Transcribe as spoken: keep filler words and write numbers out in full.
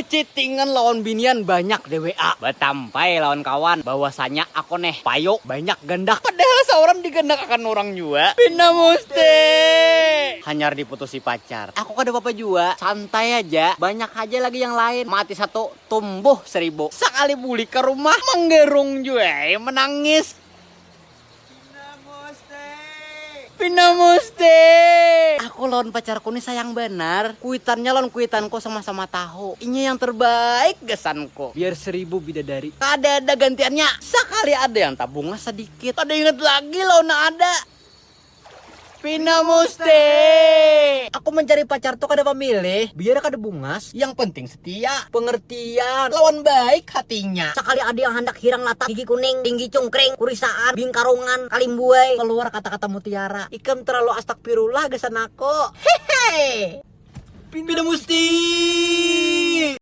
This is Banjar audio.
Chattingan lawan binian banyak di W A. Batampai lawan kawan bahwasanya aku neh payu banyak gandak. Padahal seorang digandak akan orang jua. Pina musti. Hanyar diputusi pacar. Aku kada apa-apa jua. Santai aja. Banyak aja lagi yang lain. Mati satu, tumbuh seribu. Sekali bulik ke rumah, menggerung jua, eh, menangis. Pina musti. Aku lawan pacarku ni sayang banar. Kuitannya lawan kuitanku sama-sama tahu. Inya yang terbaik gasanku. Biar seribu bidadari, kada ada gantiannya. Sekali ada yang tabungas sedikit, kada ingat lagi lawan ada. Pina musti. Aku mencari pacar tuh kada pamilih, biar kada bungas. Yang penting setia, pengertian, lawan baik hatinya. Sekali ada yang hendak hirang latak, gigi kuning, tinggi cungkring, kurisaan, bingkarungan, kalimbuai, keluar kata-kata mutiara. Ikam terlalu astagfirullah gasan aku. Hehe. Pina musti.